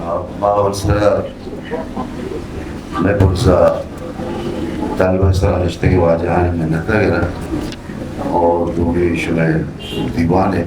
ما اول سرا مئے پرسا طالب سرا نشتگیں واجہانی منت ء گراں اور دومی شمئے دیوان ء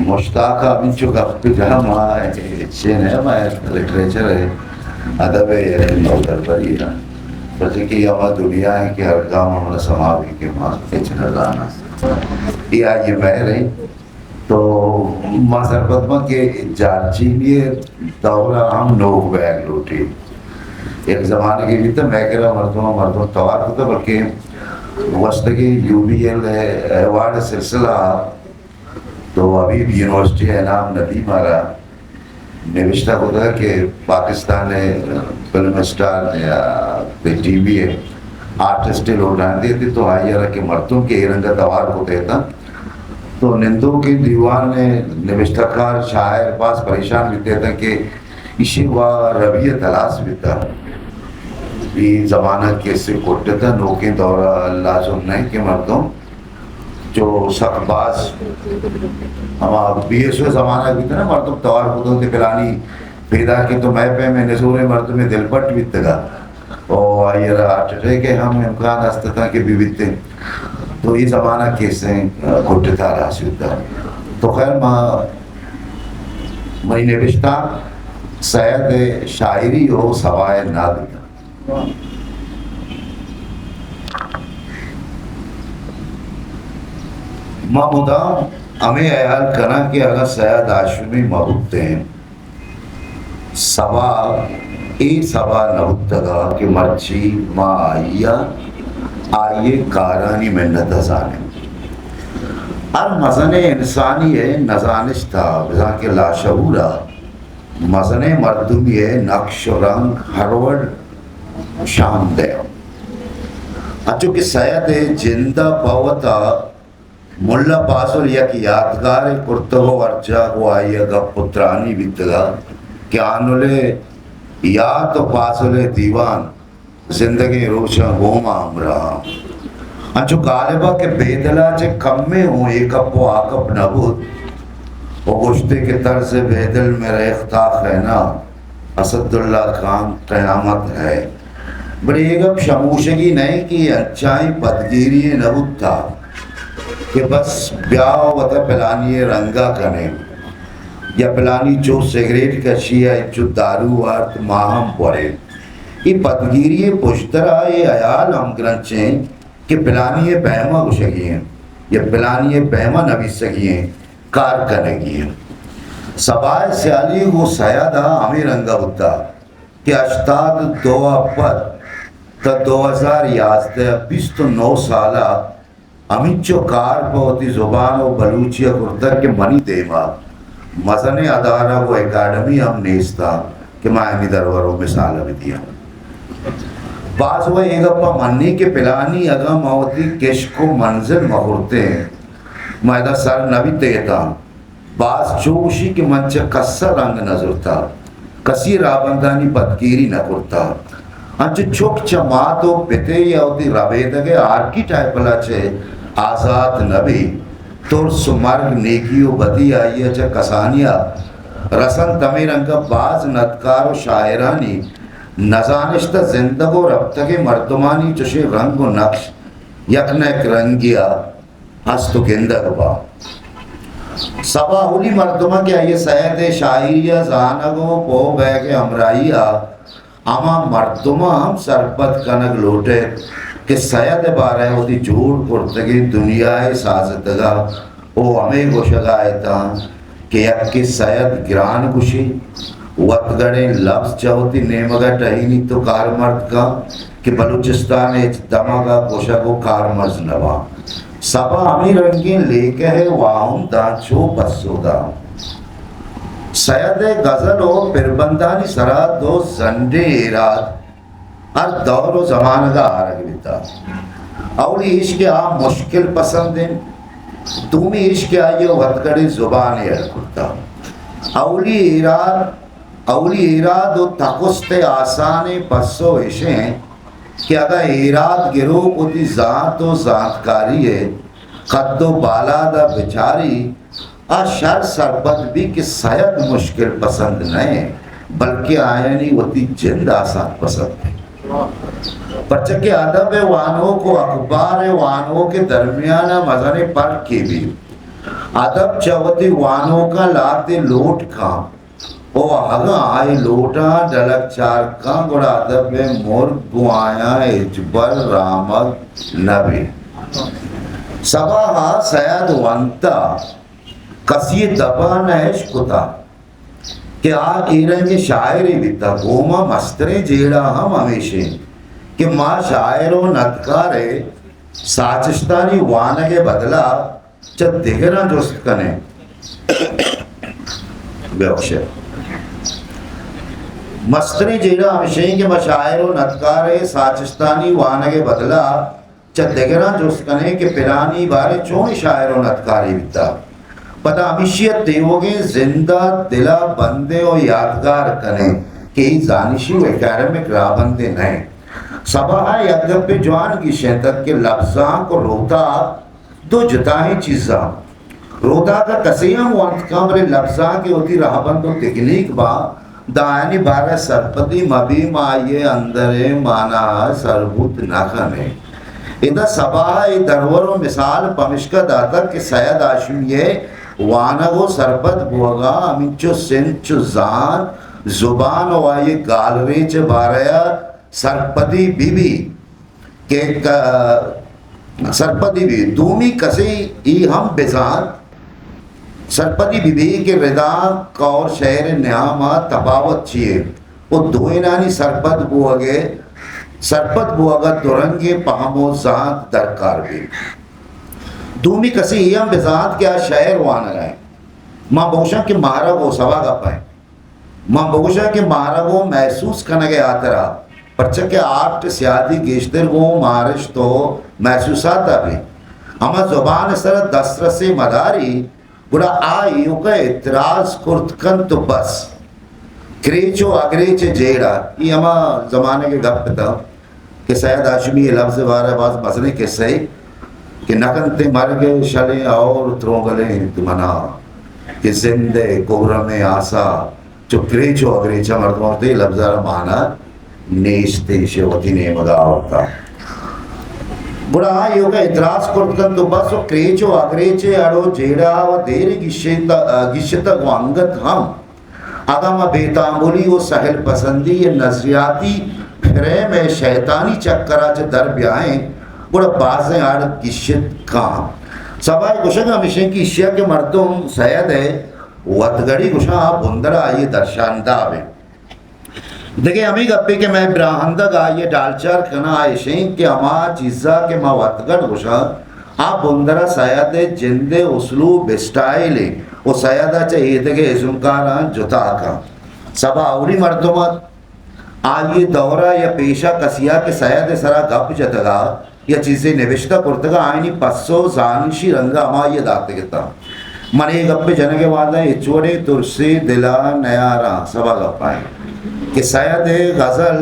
مشتاق ء ہمینچو گپ جاہ ما چے نہ ما لٹریچر ء ادب ء یک نودربری ء پرچہ کہ ہما دنیا ء کہ ہر گام ہمارا سما بھی کہ ما ہچ نہ زاناں۔ اے آئی ء مہر ء تو ما سرپد باں کہ جارچینی ء دور ء ہم نوک بیگ لوٹی۔ یک زمانگے بیتہ مئے کرا مردم مردم توار کتہ، بلکہ گوستگیں یو بی ایل ایوارڈ سلسلہ تو حبیب یونیورسٹی انعام ندیم ء را نوشتہ کتہ کہ پاکستان ء فلم اسٹار یا ٹی وی ء آرٹسٹ لوٹائینتے تھے تو آئی ء را کہ مردم کہ اے رنگ ء توار کتہ اتاں تو نندوکیں دیوان ء نبشتہ کار شاعر باز پریشان بیتے اتاں کہ ایشی وا روی ء تلاس بیتا۔ اے زمانگ کسے کٹتا، نوکیں دور ء لازم نہیں کہ مردم چو سک باز ہما بی ایس او زمانگ بیتا نا، مردم توار کتو تے پلانی پیدا کہ تو مئے پیم نزوریں مردم دلپٹ بیتگا۔ او آئی ء را ہارٹ اٹیک ء ہم امکان است اتاں کہ بہ بیتیں۔ تو اے زمانگ کیسیں گڈ تاراس بیتگ۔ تو خیر ما، منی نبشتہ سید ء شاعری و سبا ء نادری۔ ما مدام ہمے ہیال کناں کہ اگاں سید ہاشمی مہ بوتیں، سبا اے سبا نہ بوتگا کہ مرچی ما آئی ء، آئی ء کارانی منت ء زانیں۔ ہر مزنیں انسانی ء نزانشت ء بزاں کہ لاشعور ء مزنیں مردمی ء نقش و رنگ ہر وڑ شان دئے۔ انچو کہ سید ء جند ء پہ وت ء ملا پازل یک یاتگارے کرتگ و ہر جاہ گوں آئی ء گپ و ترانی بیتگ ء کہ آنل ء یات و پازل ء دیوان زندگیں روچاں گوں ما ہمراہ آں۔ انچو غالب ء کہ بیدل ء چہ کمے اوں اے گپ و آ گپ نہ بوت و گوشتے کہ طرز بیدل میں ریختہ خینا اسداللہ خان قیامت ہے۔ بلے اے گپ شموشگی نہ انت کہ اے انچائیں پدگیری یے نہ بوتگ کہ بس بیا وت ء پلانی ء رنگ ء کن ئے یا پلانی چو سگریٹ کشی ء انچو دارو وارت ما ہم وریں۔ اے پدگیری ء پشترا اے ہیال ہم گرنچ انت کہ پلانی ء پیما گوشگی انت یا پلانی ء پیما نویسگی انت، کار کنگی انت۔ سبا ء سیالی گوں سید ء ہمے رنگ ء بوتگ۔ کہ ہشتاد دو ء پد تا دو ہزار یازدہ، بیست و نو سال ء ہمینچو کار پہ وتی زبان و بلوچی ء کرتگ کہ منی دیم ء مزنیں ادارگ و اکیڈمی ہم نیست ء کہ ما آیانی درور و مثال ء بدیاں۔ باز و اے گپ ء منی کہ پلانی اگاں ما وتی کشک و منزل مہ کرتیں، ما ادا سر نہ بیتگ اتاں۔ باز چو گوشی کہ من چہ کس ء رنگ نہ زرتہ، کسی راہبندانی پدگیری نہ کرتہ۔ انچو چک چہ مات و پتے یا وتی ربیدگ ء آرکیٹائپل ء چہ آزات نہ بی، ترس و مرگ، نیکی و بدی آئی ء چہ کسانی ء رسنت۔ ہمے رنگ ء باز ندکار و شاعرانی نزانشتہ زندگ و رپتگیں مردمانی چشیں رنگ و نقش یک نہ یک رنگے ء ہست و گندگ باں۔ سبا اولی مردماں کہ آئی ء سید ء شاعری ء زانگ و پوہ بئیگ ء ہمراہی ء ہما مردماں ہم سرپد کنگ لوٹ ایت کہ سید ء بارہ ء وتی جوڑ کرتگیں دنیا ء سازتگ ء او ہمے گوشگ ء اتاں کہ یکے سید گران گوشی، وتگڑیں لبز چہ وتی نیمگ ء ٹہینیت و کارمرد کن کہ بلوچستان ء ہچ دمگ ء گوشگ و کارمرز نہ باں۔ سبا ہمے رنگیں لیکہ ء واہند آں چو پسو داں۔ سید ء غزل و پربندانی سرا دو زنڈیں ایراد ہر دور و زمانگ ء آرگ بیتہ۔ اولی ایش کہ آ مشکل پسند انت، دومی ایش کہ آئی ء وتگڑیں زبان ء اڈ کرتہ۔ اولی ایراد، اولی ایراد و تکست ء آسانیں پسو ایش انت کہ اگاں ایراد گروک وتی زانت و زانتکاری ء قد و بالاد ء بچاری، آ شر سرپد بی کہ سید مشکل پسند نہ انت۔ بلکہ آیانی وتی جند آسان پسند بیت۔ پرچہ کہ ادب ءِ وانوک و اخبار ءِ وانوک ءِ درمیان ءَ مزنیں پرکے بیت۔ ادب چہ وتی وانوکاں لہتے لوٹ کن و اگاں آئی لوٹاں ڈلگ چار کن، گڑا ادب ءِ مرگ گوں آیاں ہچبر رحمگ نہ بیت۔ سباہ ءَ سید ونتا کسی ءِ دپ ءَ نہ اشکتا کہ آ اے رنگیں شاعرے بیتا۔ گوں ما مستریں جیڑہ ہم ہمیش انت کہ ما شاعر و ندکار ءِ ساچشتانی وانگ ءِ بدلا چہ دگراں جست کنیں۔ ببخشے۔ مستریں جیڑہ ہمیش انت کہ ما شاعر و ندکار ءِ ساچشتانی وانگ ءِ بدلا چہ دگراں جست کنیں کہ پلانی باریں چونیں شاعر و ندکارے بیتا۔ پدا ہمیشی ءَ تیوگیں زند ءَ دل ءَ بندیں و یاتگار کنیں کہ اے زانشی و اکیڈمک راہبندے نہ انت۔ سباہ ءَ یک گپے جوان گیشینتگ کہ لبزانک و روتاک دو جتائیں چیزاں۔ روتاک ءَ کسے ہم ونت کن، بلے لبزانک ءَ وتی رہبند و تکنیک باں، داں آیانی بارہ ءَ سرپدی مہ بی، ما آئی ءِ اندر ءِ مانا ءَ سر بوت نہ کنیں۔ ادا سباہ ءَ اے درور و مثال پمشکا داتگ کہ سید ہاشمی ءِ وانگ و سرپد بوگ ءَ ہمینچو سند چو زانت، زبان و آئی ءِ گالریچ ءِ بارہ ءَ سرپدی بہ بی کہ ک-، سرپدی بہ بی۔ دومی کسے ای ہم بزانت، سرپدی بہ بی کہ ردانک اور شعر ءِ نیام ءَ تپاوت چی انت و دوئینانی سرپد بوگ ءِ، سرپد بوگ ءَ درنگیں پہم و زانت درکار بیت۔ دومی کسے ای ہم بزانت کہ آ شعر وانگ ءَ انت۔ ما بگوشاں کہ مارگ و سبا گپ ءَ انت۔ من بگوشاں کہ مارا گوں محسوس کنگ ءِ ہاترا، پرچا کہ آرٹ سیادی گیشتر گوں مارشت و محسوسات ءَ بیت۔ ہما زبان ءِ سرا دسترسے مداری، گڑا آ ایوک ءَ اعتراض کرت کنت و بس۔ کریچ و اگریچ ءِ جیڑہ، ای ہما زمانگ ءِ گپ اتاں۔ کہ سید ہاشمی ءِ لبز ءِ بارہ ءَ باز مزنیں کسہ ئے کہ نہ کنت مرگ ءِ شلیں اور ترونگلیں دمنا کہ زند ءِ کوہرمیں آسا چو کریچ و اگریچ ءَ مردم وت اے لبز ءَ را مانا نیست، ایشی ءَ وتی نیمگ ءَ آورتا۔ گڑا آ ایوک ءَ اعتراض کرت کنت و بس و کریچ و اگریچ ءِ اڑ و جیڑہ ءَ و دیر گیشت-، گیشتگ و انگت ہم اگاں ما بے تاملی و سہل پسندی ءِ نظریاتی فریم ءِ شیطانی چکر ءَ چہ در بیائیں، گڑا بازیں اڑ گیشت کاں۔ سباہ ءِ گوشگ ہمیش انت کہ ایشی ءَ کہ مردم سید ءِ وتگڑی گوشاں، آ بندر ءَ آئی ءِ درشان داب انت۔ دگہ ہمے گپے کہ مئے براہندگ آئی ءَ ڈالچار کناں، آ ایش انت کہ ہما چیزا کہ ما وتگڑ گوشاں، آ بندر ءَ سید ءِ جند ءِ اسلوب، اسٹائل ءَ و سید ءَ چہ ایدگہ ازمکاراں جتا کنت۔ سبا اولی مردم ات، آئی ءِ دور ءَ یا پیش ءَ کسی ءَ کہ سید ءِ سرا گپ جتگ ءَ یا چیزے نبشتہ کرتگ ءَ، آیانی پسو زانشی رنگ ءَ ہمائی ءَ داتگ اتاں۔ من اے گپ ءِ جنگ ءِ وہد ءَ ہچ وڑیں ترسے دل ءَ نیاراں، سبا گپ ءَ انت کہ سید ءِ غزل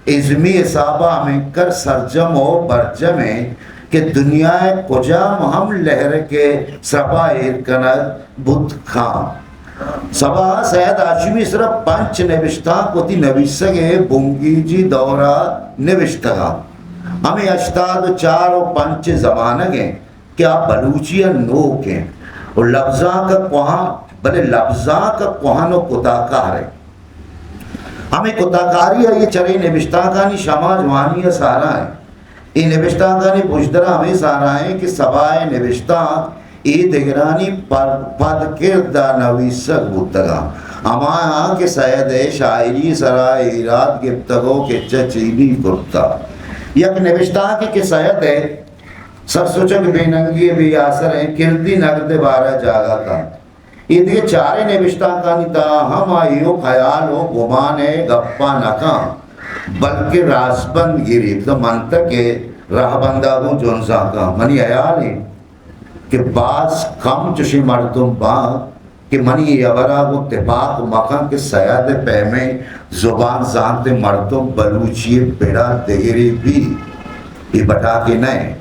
ازمی حساب ءَ ہمینکر سرجم و برجم انت کہ دنیا ءِ کجام ہم لہرک ءِ سرپا ایر کنگ بوت کاں۔ سبا سید ہاشمی سرا پنچ نبشتانک وتی نویسگ ءِ بنگیجی دور ءَ نوشتگ ءَ۔ ہمے ہشتاد و چار و پنچ ءِ زمانگ انت کہ آ بلوچی ءَ نوک انت و لبزانک ءَ کوہن، بلے لبزانک ءَ کوہن و کتاکار انت۔ ہمے کتاکاری ءَ آئی ءِ چرے نبشتانکانی شما جوانی ءَ سارا انت۔ اے نبشتانکانی پژدر ءَ ہمے سارا انت کہ سبا ءِ نبشتانک اے دگرانی پر-، پدکرد ءَ نویسگ بوتگ انت، ہمایاں کہ سید ءِ شاعری ءِ سرا ایراد گپتگ و کچہ چینی کرتگ۔ یک نبشتانکے کہ سید ءِ سرسچگ، بے ننگی ءُ بے آسریں کردی نگد ءِ بارہ ءَ جاگہ کنت۔ اے دگہ چاریں نبشتانکانی تہا ہم آ ایوک ہیال ءُ گمان ءِ گپاں نہ کنت، بلکیں راسبند گریت، منطق ءِ رہبند ءَ گوں جنزان کنت۔ منی ہیال انت کہ باز کم چشیں مردم باں کہ منی اے ہبر ءَ گوں تپاک مہ کنت کہ سید ءِ پیمیں زبان زانتیں مردم بلوچی ءِ پڑ ءَ دگرے بیت، اے بٹاکے نہ انت،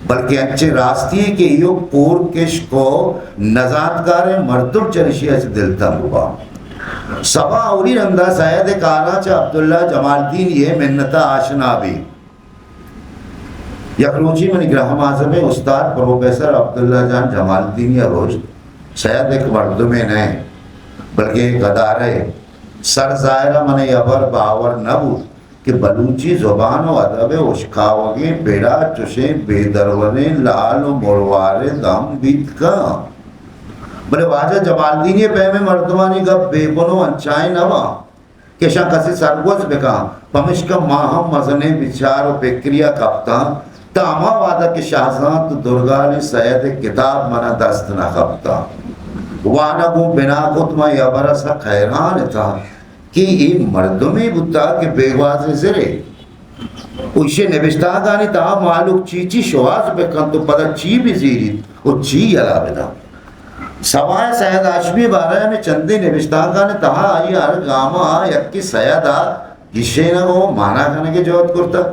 بلکیں انچیں راستی یے کہ ایوک کور کشک ءُ نزانتکاریں مردم چریشی ءَ چہ دلتنگ باں۔ سبا اولی رندا سید ءِ کاراں چہ عبداللہ جمالدینی ءِ منت ءَ آشنا بی۔ یک روچے منی گرہمازمیں استاد پروفیسر عبداللہ جان جمالدینی ءَ گوشت، سید یک مردمے نہ انت، بلکیں یک ادارہ ئے۔ سر ظاہر ءَ من اے ہبر باور نہ بوت کہ بلوچی زبان ءُ ادب ءِ ہشکاوگیں پڑ ءَ چشیں بے دروریں لال ءُ مروارد ہم بیت کنت۔ بلے واجہ جمالدینی ءِ پیمیں مردمانی گپ بے بن ءُ انچائیں نہ باں کہ اشاں کسے سرگوز بکن، پمشکا ما ہم مزنیں بچار ءُ پکرے ءَ کپتاں، تاں ہما وہد ءَ کہ شہزانت ءُ درگالیں سید ءِ کتاب من ءَ دست نہ کپتاں۔ وانگ گوں بنا کت، من اے ہبر ءَ سک حیران اتاں کہ اے مردمے بوتگ کہ بے گوازیں زرے ءُ ایشی ءِ نبشتانکانی تہا مہلوک چی چی شوہاز بکنت ءُ پدا چی بزیریت ءُ چی یلہ بدنت۔ سبا ءَ سید ہاشمی ءِ بارہ ءَ ہمے چندیں نبشتانکانی تہا آئی ءَ ہر گام ءَ یکے سید ءِ گیشینگ ءُ مانا کنگ ءِ جہد کرتگ۔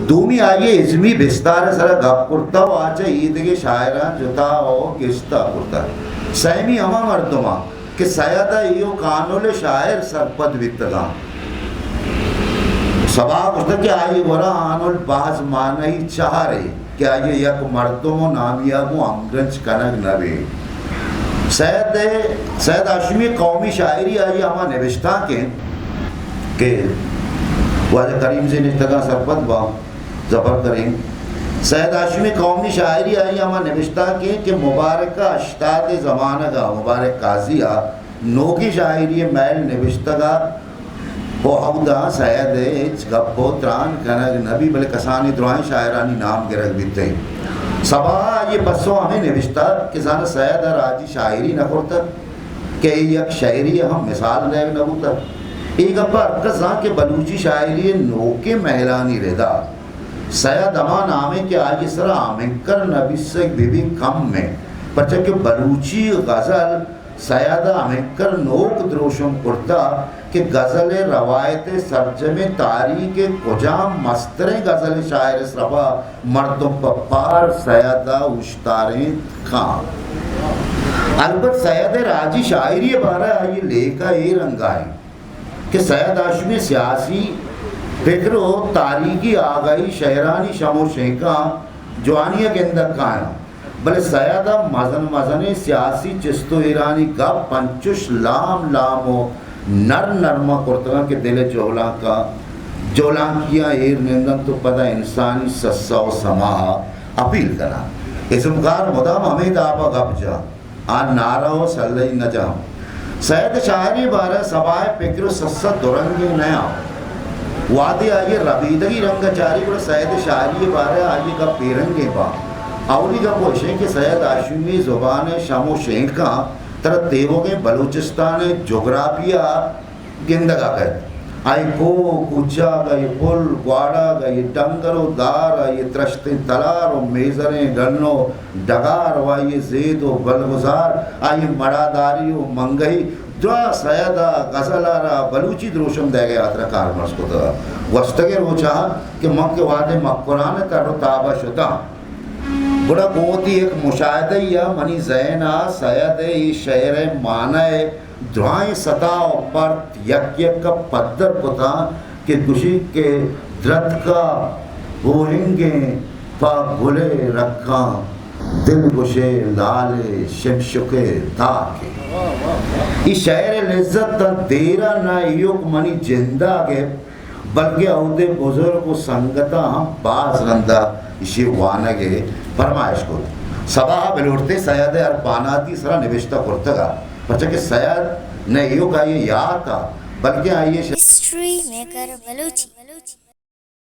دومی آئی ءَ ازمی بستار ءِ سرا گپ کرتگ ءُ آ چہ ایدگہ شاعراں جتا ءُ گیشتر کرتگ۔ سیمی ہما مردماں کہ سید ءَ ایوک آنل ءِ شاعر سرپد بیتگاں۔ سبا ءَ گوشتگ کہ آئی ءِ گورا آنل باز مانائی چہرے کہ آئی ءَ یک مردم ءُ نامیاگ ءُ ہمگرنچ کنگ نہ بیت۔ سید ءِ، سید ہاشمی ءِ قومی شاعری آئی ءِ ہما نبشتانک انت کہ واجہ کریم زی نشتگاں سرپد باں، ظفر کریم۔ سید ہاشمی ءِ قومی شاعری آئی ءِ ہما نبشتانک انت کہ مبارک ءَ ہشتاد ءِ زمانگ ءَ مبارک قاضی ءَ نوکیں شاعری ءِ مئیل نبشتگ ءُ اودا سید ءِ ہچ گپ ءُ تران کنگ نہ بیت، بلے کسانیں درائیں شاعرانی نام گرگ بیت۔ سبا ءَ آئی ءِ پسو ہمے نبشتہ کہ زاناں سید ءَ راجی شاعری نہ کرتگ کہ اے یک شعرے ءِ ہم مثال دئیگ نہ بوتگ۔ اے گپ ءَ ہرکس زانت کہ بلوچی شاعری ءِ نوکیں مئیلانی ردا سید ہما نامے کہ آئی ءِ سرا ہمنکر نبیسگ بہ بیت کم انت، پرچا کہ بلوچی غزل سید ءَ ہمینکر نوک دروشم کرتہ کہ غزل ءِ روایت ءِ سرجمیں تاریخ ءِ کجام مستریں غزل ءِ شاعر ءِ سرا مردم پہ پار سید ءَ اوشتارینت کن۔ البت سید ءِ راجی شاعری ءِ بارہ ءَ آئی ءِ لیکہ اے رنگ ءَ انت کہ سید ہاشمی ءِ سیاسی فکر ءُ تاریخی آگاہی شئیرانی شم ءُ شینکاں جوانی ءَ گندگ کایاں۔ بلے سید ءَ مزن مزنیں سیاسی چست ءُ ایرانی گپ انچش لام لام ءُ نرم نرم ءَ کرتگ انت کہ دل ءِ جہلانکاں، جہلانکیاں ایر نند انت ءُ پدا انسانی سسا ءُ سما ءَ اپیل کن انت۔ ازمکار مدام ہمے داب ءَ گپ جنت، آ نعرہ ءُ سلہی نہ جنت۔ سید ءِ شاعری ءِ بارہ ءَ سبا ءِ پکر ءُ سسا دو رنگیں نہ انت۔ وہدے آئی ءِ ربیدگی رنگ ءَ چاری گڑا سید ءِ شاعری ءِ بارہ ءَ آئی ءِ گپ بے رنگیں باں۔ اولی گپ ایش انت کہ سید ہاشمی ءِ زبان ءِ شم ءُ شینکاں ترا تیوگیں بلوچستان ءِ جغرافیہ ءَ گندگ ءَ کئیت۔ آئی ءِ کوہ، کوچگ، آئی ءِ پل، گواڑگ، آئی ءِ ڈنگر ءُ دار، آئی ءِ ترشتیں تلار ءُ میزریں ڈن ءُ ڈگار ءُ آئی ءِ زید ءُ گلگزار، آئی ءِ مڑاداری ءُ منگہی، دراہ سید ءَ غزل ءَ را بلوچی دروشم دئیگ ءِ ہاترا کارمرز کتگ۔ گوستگیں روچاں کہ من کہ وہدے مکران ءِ تر ءُ تاب ءَ شتاں، گڑا گوں وتی یک مشاہدہ ءَ منی ذہن ءَ سید ءِ اے شعر ءِ معنی ءِ درائیں ستا ءُ پرت یک یک ءَ پدر کتاں کہ گوشیت کہ درتکا بوہنگیں پہ گل ءِ رکاں، دل گوشے لال ءِ شمشک ءِ تاک ءَ۔ اے شعر ءِ لذت تاں دیر ءَ نہ ایوک منی جند ءَ گپت، بلکیں اود ءِ بزرگ ءُ سنگتاں ہم باز رند ءَ ایشی ءِ وانگ ءِ پرمائش کت۔ سبا ءَ بلوٹتیں سید ءِ ہر پاناتی ءِ سرا نبشتہ کرتگ ءَ، پرچا کہ سید نہ ایوک آئی ءِ یات ءَ، بلکیں آئی ءِ ش- ہسٹری میکر بلوچی۔